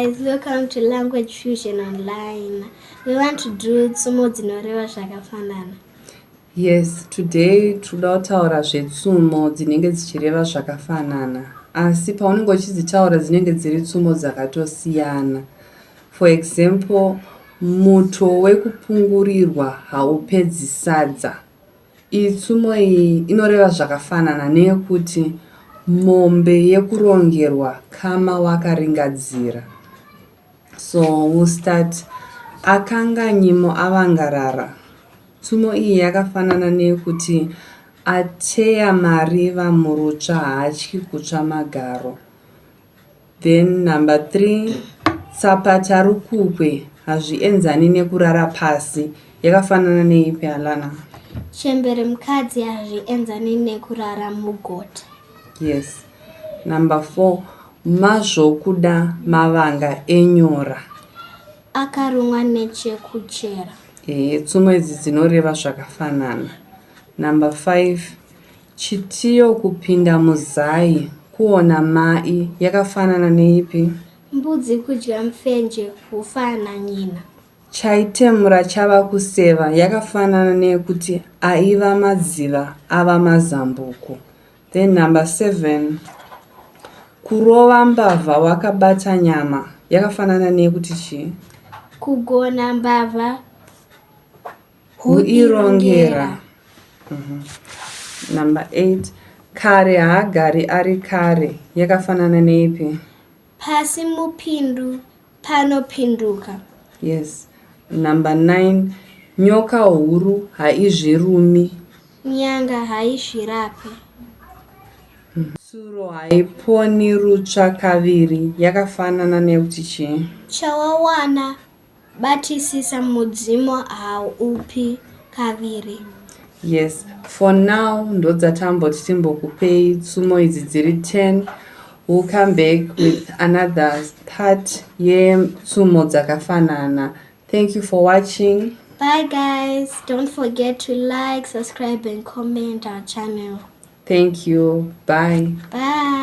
Guys, welcome to Language Fusion Online. We want to do tsumo dzinoreva zvakafanana. Yes, today tinoda kutaura zvetsumo dzinenge dzichireva zvakafanana. Asi paunenge uchidzitaura dzinenge dziri tsumo dzakatosiyana. For example, muto wekupungurirwa haupedzi sadza. Iyi tsumo iyi inoreva zvakafanana neyekuti mombe yekurongerwa kama wakaringadzira. So we'll start. Akanga nyimo avangarara. Tsumo iyi yakafanana neyekuti ateya mariva murutsva haatyi kutsva magaro. Then number 3, tsapata rukukwe hazvienzani nekurara pasi. Yakafanana neipi, Alana? Chembere mukadzi hazvienzani nekurara mugota. Yes. Number 4, mazvokuda mavanga enyora. Akarumwa nechekuchera. Ehe, tsumo idzi dzinoreva zvakafanana. Number 5, chitiyo kupinda muzai kuona mai. Yakafanana neipi? Mbudzi kudya mufenje hufana nyina. Chaitemura chava kuseva. Yakafanana neyekuti aiva madziva ava mazambuko. Then number 7, kurova mbavha wakabata nyama. Yakafanana neyekuti chii? Kugona mbavha huirongera. Number 8, kare haagari ari kare. Yakafanana neipi? Pasi mupindu panopinduka. Yes. Number 9, nyoka huru haizvirumi. Nyanga haizvirapi. Tsuro haiponi rutsva kaviri. Yakafanana nekuti chii? Chawawana batisisa, mudzimu haupi kaviri. Yes, for now ndodzatamboti timbokupei tsumo idzi dziri 10. We'll come back with another part yetsumo dzakafanana. Thank you for watching. Bye guys, don't forget to like, subscribe and comment our channel. Thank you, bye. Bye.